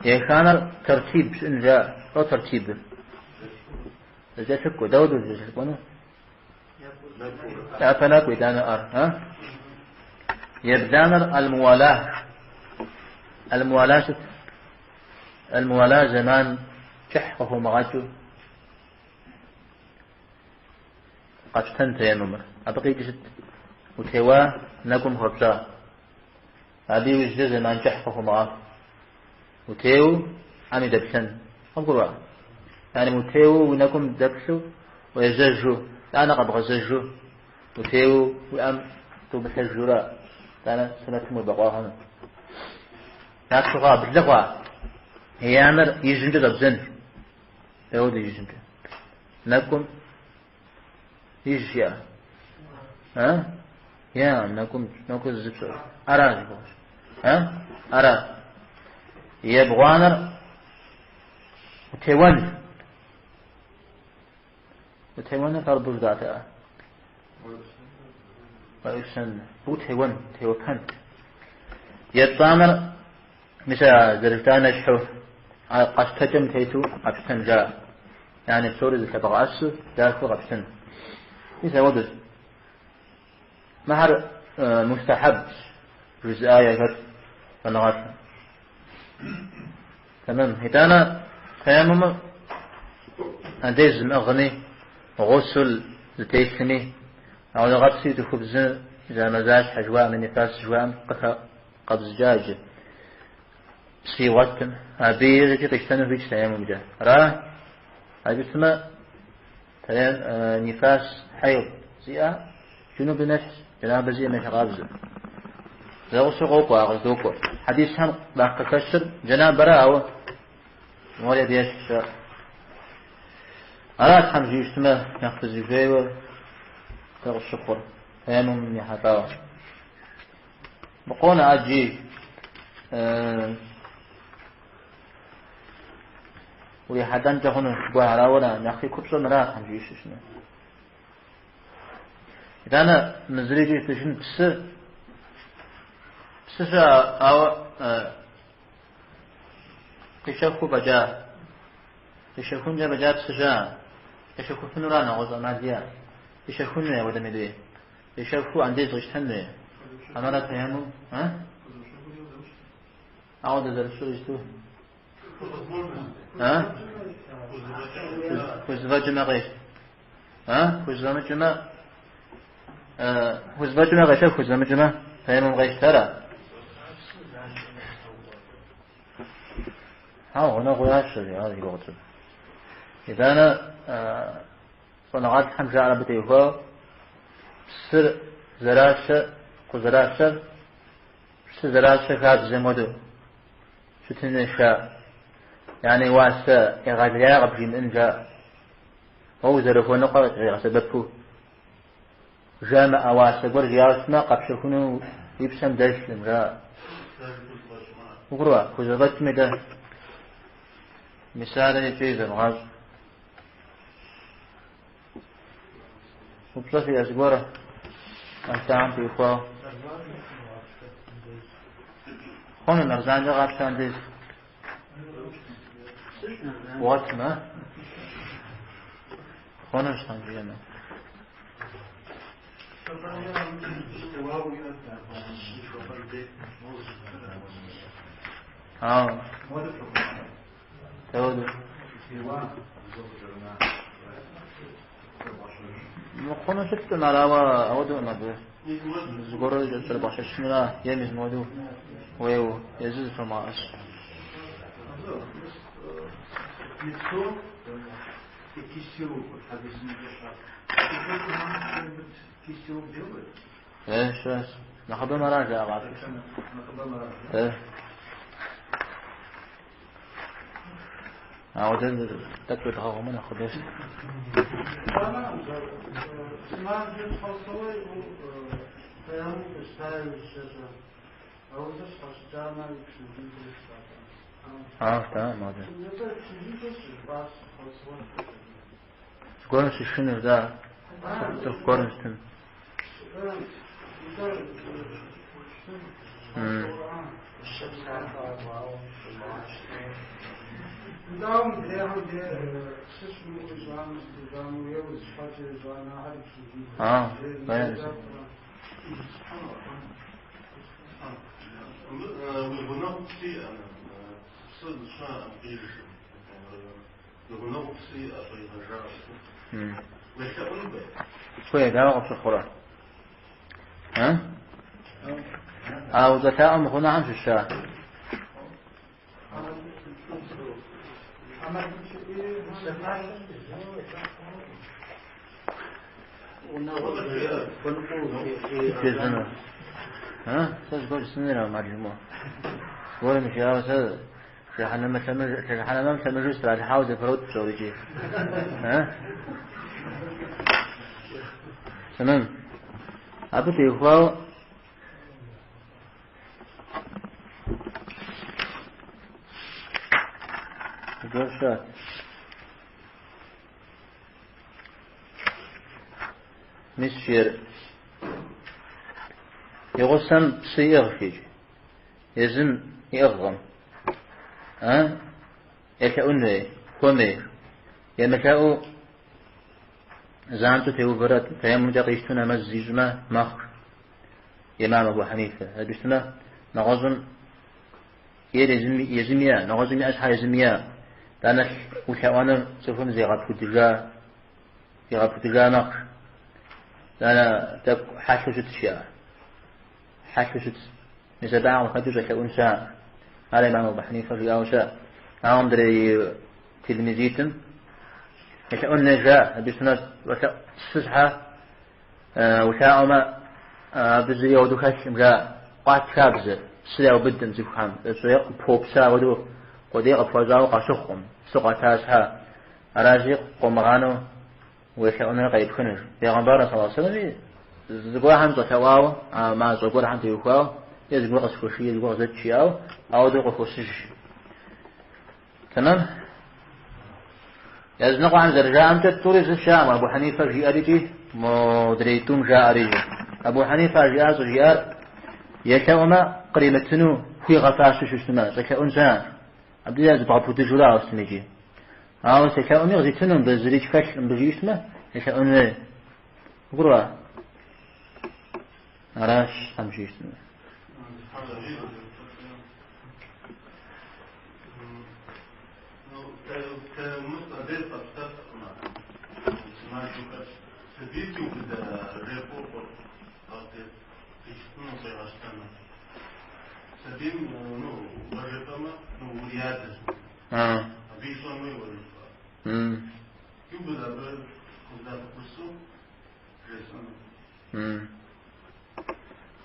Еханэр тэртиб щыӏэн жаӏэ. Лӏо тэртибыр? Зэкӏэлъыкӏуэ, дауэ зэкӏэлъыкӏуэну? Япэ нэкӏу, итӏанэ ӏэр. А? Ебланэр аль-муала. Аль-муала сыт? Аль-муала зэман кӏыхь къыхуумыгъэкӏыу къэпщтэн тэеммумыр. Абы къикӏыр сыт? Утеуа, нэкӏум хуэпщӏа. Абы иужькӏэ зэман кӏыхь къыхуумыгъэху. Утеуэу ӏэм и дэплъэн. Къыбгурыӏуа? Яни утеуэу уи нэкӏум дэплъу, уежьэжу, итӏанэ къэбгъэзэжу, утеуэу уи ӏэм тумылъэжурэ, итӏанэ сунэтым уебэкъуа хъуну. Дапщэ хъуа, блы хъуа? Еянэр ижьымкӏэ щӏэбдзэн. Дауэду ижьымкӏэ? Нэкӏум ижь иӏэ? А? Я, нэкӏум, нэкӏур зыпщӏэр. Ара жыпӏэщ. А? Ара. Ебгъуанэр утеуэн. Утеуэныр фарду жыдатэӏэ. Уепсэн, утеуэн, теуэпэн. Етӏанэр, мис а зэрыжытӏам ещхьу, а къэщтэкӏэм тету къэпщтэн жаӏэ. Яни псори зылъэбгъэӏэсу дахэу къэпщтэн. Мис апхуэдэщ. Мыхэр мустахьэбщ, жызыӏа яхэт щӏэныгъэлӏым. Тэмэм. Итӏанэ тэеммумыр андез зымыӏыгъми, гъусул зытелъми, ауэдэгъэпси цӏыхубзыр мазащхьэ жыхуаӏэм, нифас жыхуаӏэм къыхэкъэбзыкӏа иджы. Псы игъуэтым, абы икӏи къищтэну хуитщ тэеммумкӏэ. Ара? Аджытмэ, нифас хьайд зиӏэ джунубым ещхьщ, джэнабэ зиӏэм ещхь къабзэу. Зэгъусэу къокӏуэ, а къыздокӏуэ. Хьэдисхэм нэхъ къыхэщыр джэнабэра, ауэ мори абы ещхьщ. Ара Тхьэм жиӏэу щытмэ, нэхъ дызыхуейуэ дэ къысщыхъур, тэеммумым ехьэлӏауэ. Къонэ ӏэджи урихьэлӏэнкӏэ хъуну гуэхэр, ауэ нэхъ и купщӏэр мыра Тхьэм жиӏэу щытмэ. Итӏанэ мы зыри икӏи щытыжын псы, псы щыӏэ, ауэ къищэхуу фӏэкӏа, къищэхункӏэ фӏэкӏа псы щыӏэ, къищэхуфынура нэгъуэщӏ ӏэмал иӏэ, къищэхун хуей апхуэдэм и дей, къищэхуу андез къищтэн хуей, хьэмэрэ тэеммум, а? Ауэ дызэрыщӏыр исту. А? Хузэфӏэкӏмэ къещ. А? Хузэфӏэмыкӏмэ, хузэфӏэкӏмэ къещэху, хузэфӏэмыкӏмэ тэеммум къещтэ, ара? Хьэуэ, гъунэгъуу ящэ, ар зи гугъу тщӏыр. Итӏанэ щӏэныгъэлӏхэм жаӏэр абы теухуауэ псыр зэращэ, къызэращэр псы зэращэ хабзэм хуэдэу щытын хуейщ жаӏэ. Яни уасэ егъэлея къыбжимыӏэн жаӏэ. Уэ узэрыхуэныкъуэр къигъэсэбэпу жамыӏэ уасэ гуэр жиӏауэ щытмэ, къэпщэхуну уи пщэм дэлъкъым жаӏэ. Угурыӏуа, хузэфӏэкӏми дэ. Мис ар икӏи зэвгъащӏэ. Упщӏэ фиӏэ зыгуэр алъагъэм теухуауэ? Хъуну нарзанкӏэ къапщтэ андез? Бгъуэтмэ? Хъунущ Тхьэм жиӏэмэ. Ау. Дауэду? Мыхъуну щыткъым ар, ауэ ауэдэукъым абы. Зыгуэру кӏэрыбгъэщэщынура е мис мыуэду уеуэу, езыр зылъомыгъэӏэс. Лицо и кисти рук, вот хадисым кисти рук делают? Э, щас. Нэхъыбэм ара жаӏэ къапщтэу. Нэхъыбэм ара. Э. Ауэ дэ тӏэкӏу едгъэгъумэ нэхъыбэщ. Сымаджэр щхьэусыгъуэ иӏэу тэеммум къищта иужькӏэ, а узыр щхьэщыкӏамэ ипшыныжын хуейщ. А, тэмэм, адэ. Зыгуэрым щышыныр, да, цӏыху гуэрым щытын. А, понятно. Уи гъунэгъу псы иӏэмэ, псы щыӏэкъым къижым, уи гъунэгъу псы иӏэ щӏигъэжауэ. Уелъэӏун хуей? Хуей, дауэ къыпщыхъурэ? А? А ущӏэлъаӏуэ мыхъунухэм щыща? Сыт жесӏэну? Сэ зыгуэр жысӏэнура ар жымыӏэу? Зыгуэрым жиӏауэ сэ жыхьэнэмэ лъэмыж, жыхьэнэмэм лъэмыжу сытралъхьауэ зэпрокӏ псори икӏи. Тэмэм. Абы теухуауэ зыгуэр щыӏэт. Мис жиӏэр и гъусэм псы иӏыгъщ икӏи, езым иӏыгъкъым. А? Елъэӏун хуей, хуэмей. Емылъэӏуу занщӏэу теувэрэ тэеммумкӏэ къищтэу нэмэз ищӏмэ мэхъу. Имам Абу Хьэнифэ. Абы щытмэ, нэгъуэщӏым ейр езым, езым иӏэ, нэгъуэщӏым иӏэ щхьэ езым иӏэ. Итӏанэ улъэӏуэныр цӏыхум зегъэпудыжа, зигъэпудыжа мэхъу. Итӏанэ тӏэкӏу хьэлъэу щытщ жаӏэ. Хьэлъэу щытщ. Мис абы къыхэкӏыу щӏэлъэӏун щыӏэ. Ар имам Абу Хьэнифэ жиӏауэ щыӏэ. Ауэ мыдрей тилмизитӏым елъэӏун хуей жаӏэ. Абы щытмэ, щӏэлъэӏу псы щхьэ улъаӏуэмэ, абы зыри ауэдэу хэлъкъым жаӏэ. Къуат хабзэр, псы яубыдым цӏыхухэм, къыпхуэупса ауэдэу къудей къыпхуащӏауэ къащыхъукъым, псы къуата щхьэ. Аращи, къомыгъанэу уелъэӏуныр къепхынущ. Пейгъэмбар саллаллаху алейхи вассалами зыгуэрхэм щӏэлъэӏуауэ, а мащӏэ гуэрхэм теухуауэ, е зыгуэр къысхуэший, е зыгуэр къызэт жиӏауэ, ауэдэу къыхощыж. Тэмэм? Языныкъуэхэм зэрыжаӏэмкӏэ тӏури зыщ жаӏэм, Абу Хьэнифэ жиӏэр икӏи модрей тӏум жаӏэр икӏи. Абу Хьэнифэ жиӏар щӏыжиӏар елъэӏумэ къримытыну хуигъэфащэу щытмэ, щӏелъэӏун щыӏэ. Абы я зыбгъэпудыжурэ ауэ сытми икӏи. Ауэ селъэӏуми къызитыну, мыбы зырикӏ хэлъкъым, мыбы жиӏэу щытмэ, елъэӏун хуей. Гурыӏуа? Аращ Тхьэм жиӏэу щытмэ.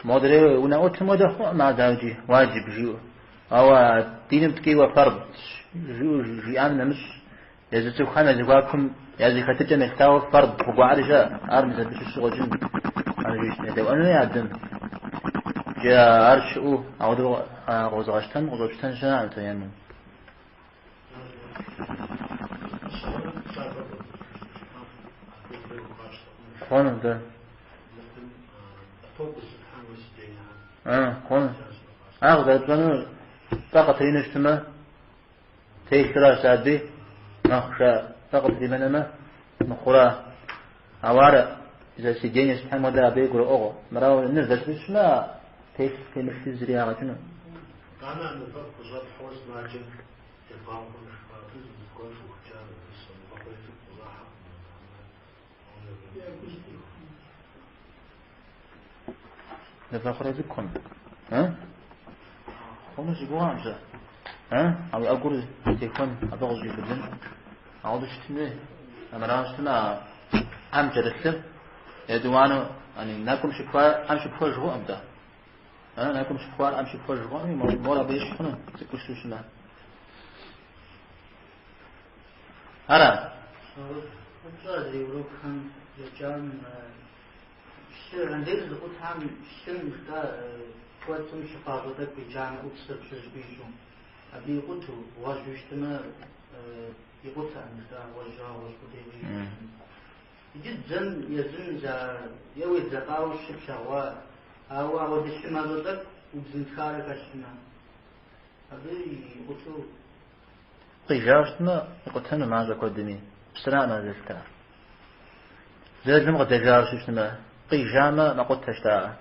Модрей унэӏутым хуэдэ хъуӏым ар дауикӏи, уаджиб жиӏэу. Ауэ диным ткӏийуэ фэрд жиӏэу жиӏам нэмыщӏ, езы цӏыхухэм я зэхуакум я зэхэтыкӏэм елъытауэ фэрд хъугуари щыӏэ, ар мис абы щыщу къыщӏэкӏын. Ар жиӏэщ, едэӏуэну адэм. Иджы ар щыӏэу ауэдэу къозыгъэщтэн, къыщӏэпщтэн щыӏэкъым тэеммум. Хъуну, да. Хъуну. Ар къызэрыпщӏэнур пӏэ къытринэу щытмэ, телъыращ аби, мэхъу жаӏэ. Пӏэ къытримынэмэ, мыхъура. Ауэ ар за сиденье щытхьэм хуэдэ абы и гурыӏуэгъуэ. Мырауэ нывэ щытмэ, телъ темылъу зыри ягъэкӏыну. Итӏанэ а нывэр къыщӏэпхьуэ сымаджэм ебгъауэ хъунущ, абы зыгуэр щӏухыкӏа нывэ хъурей цӏыкӏу къыщӏахьэкъым. Нывэ хъурей цӏыкӏу хъуну? Хъуну си гугъэкъым сэ. А уи ӏэгур техуэн, абы къыщӏиубыдын. Ауэдэу щытын хуей. Армырауэ щытмэ, а ӏэм кӏэрылъыр етӏуанэу нэкӏум щыпхуар ӏэм щыпхуэж хъуӏым-тӏэ. Нэкӏум щыпхуар ӏэм щыпхуэж хъуӏыми, мор абы ещхь хъуну, цӏыкӏуу щыту щытмэ. Ара? Упщӏэ адрей урокхэм блэкӏам лъы, андез зыкъутхьэм лъым жытӏа кӏуэцӏым лъы пӏащӏэ тӏэкӏу икӏамэ, ӏупсыр плъыжь къищӏу. Абы икъуту, гъуэжьу щытмэ, икъутэкъым жытӏа гъуэжьа гъуэжь къудей къищӏу. Иджы дзэм езым за е уедзэкъауэ лъы плъэгъуа, ауэ ауэдэ лъы мащӏэ тӏэкӏу убзынтхарэ хэлъмэ, абы икъутэу. Къижауэ щытмэ, икъутэну мащӏэ куэдми, псыраӏым ар зэлъытар. Дзэлым къыдэжауэ щытмэ, къижамэ, мэкъутэ жытӏа.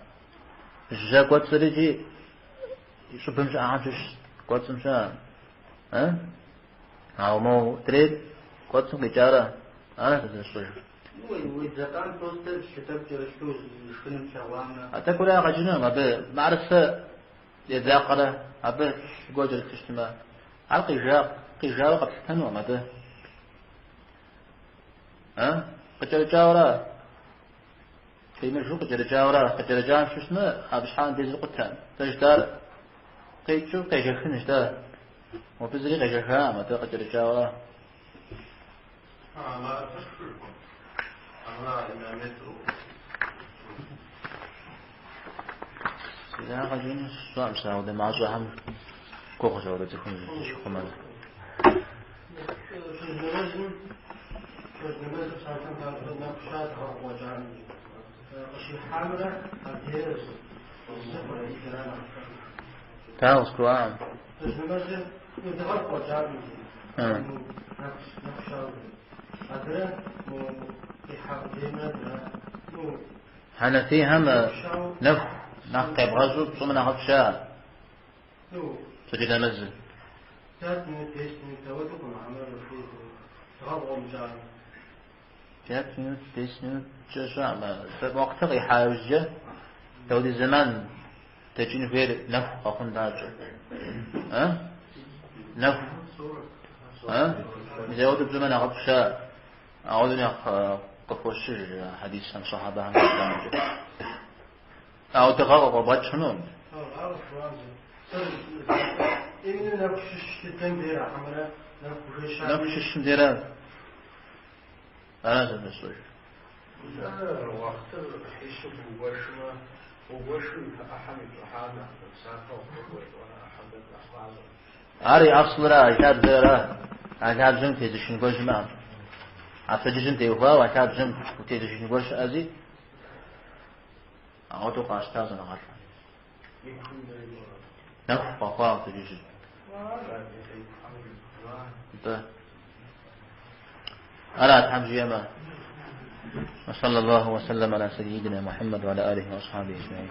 Жьэ кӏуэцӏыр икӏи щӏыбым щыӏэхэм щыщ кӏуэцӏым щыӏэ. Ауэ модрейр кӏуэцӏым къикӏарэ, ара сэ зэсщӏыжыр. Уедзэкъам просто лъы тӏэкӏу кӏэрылъу шхыным плъэгъуамэ. А тӏэкӏур ягъэкӏынукъым абы мыӏэрысэ едзакъэрэ абы лъы гуэр кӏэрылъу щытмэ. Ар къижа, къижауэ къэплъытэнукъым абы. А? Къыкӏэрыкӏауэра? Къимыжу къыкӏэрыкӏауэра? Къыкӏэрыкӏам щыщмэ, абы щхьэ андезыр къутэкъым. Дэ жытӏар къикӏыу къежэхын жытӏа. Мобы зыри къежэхакъым, атӏэ къыкӏэрыкӏауэра? Сызагъэкӏыну сщӏэкъым сэ, ауэдэ мащӏэхэм гугъущ ауэдэ цӏыхум зыщихъумэну. Дауэ къызгурыӏуакъым. Хьэнэфийхэм нэху нэхъ къебгъэщӏу пщӏымэ нэхъыфӏщ жаӏэ. Пщэдджыжь нэмэзыр. Пять минут, 10 минуткӏэ щыӏэм. Уахътэ къихьа иужькӏэ, дауэдиз зэман дэкӏын хуейр нэху къэхъун папщӏэ. А? Нэху. А? Мис ауэдэу пщӏымэ нэхъыфӏщ жаӏэ. Ауэдэу нэхъ къыхощыж хьэдисхэм щэхьабэхэм жаӏамкӏэ. Ауэ дыгъэ къыкъуэбгъэкӏ хъунукъым. Нэху щыщым дера. Аращ абы сщӏэжыр. Уахътыр ӏыхьищу бгуэшмэ, угуэшу ипэ ӏыхьэм ипщӏыхьар нэхъ псапэ къыпокӏуэ, етӏуанэ ӏыхьэм тӏэкӏу нэхъ мащӏэ. Ар и аслыра, а лъабжьэра, а лъабжьэм утезышын гуэр щымыӏэм. А пщэдджыжьым теухуауэ а лъабжьэм утезышын гуэр щыӏэзи, ауэдэу къащта щӏэныгъэлӏхэм. Нэху къэхъуауэ пщэдджыжьыр. Нтӏэ. Ара Тхьэм жиӏэмэ. وصلى الله وسلم على سيدنا محمد وعلى آله وأصحابه أجمعين.